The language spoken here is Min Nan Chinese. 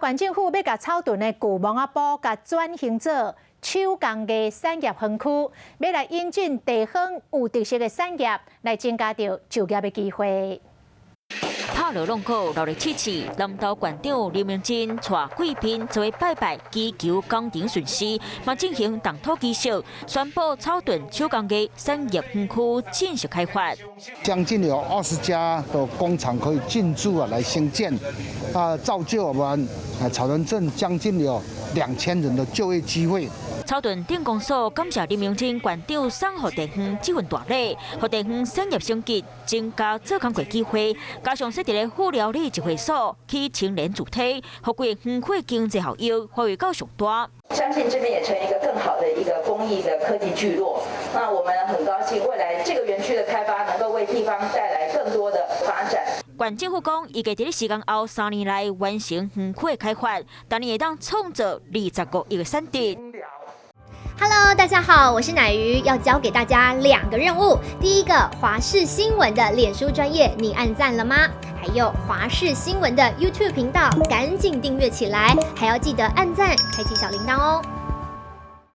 縣政府欲共草屯的舊墓仔埔共轉型做手工藝產業園區，欲來引進地方有特色的產業，來增加著就業的機會。拍鑼弄鼓，熱鬧刺刺，南投縣長林明珍帶貴賓做伙拜拜，祈求工程順遂，嘛進行動土儀式，宣布草屯手工藝產業園區正式開發。將近有20家的工廠可以進駐啊，來興建，啊，造就我們草屯鎮將近有2000人的就業機會。草屯鎮公所感謝林明珍縣長送予地方這份大禮，予地方產業升級，增加做工課機會，加上設佇咧富寮里集會所起青年住宅，予規个園區經濟效益發揮到上大。相信這邊也成一個更好的一個工藝的科技聚落。那我們很高興未來這個園區的開發能夠為地方帶來更多的發展。縣政府講，預計佇咧時間後3年內完成園區的開發，逐年會當創造25億的產值。 Hello，大家好，我是奶魚，要交給大家兩個任務。第一個，華視新聞的臉書專頁，你按讚了嗎？還有華視新聞的 YouTube 頻道，趕緊訂閱起來，還要記得按讚，開啟小鈴鐺哦。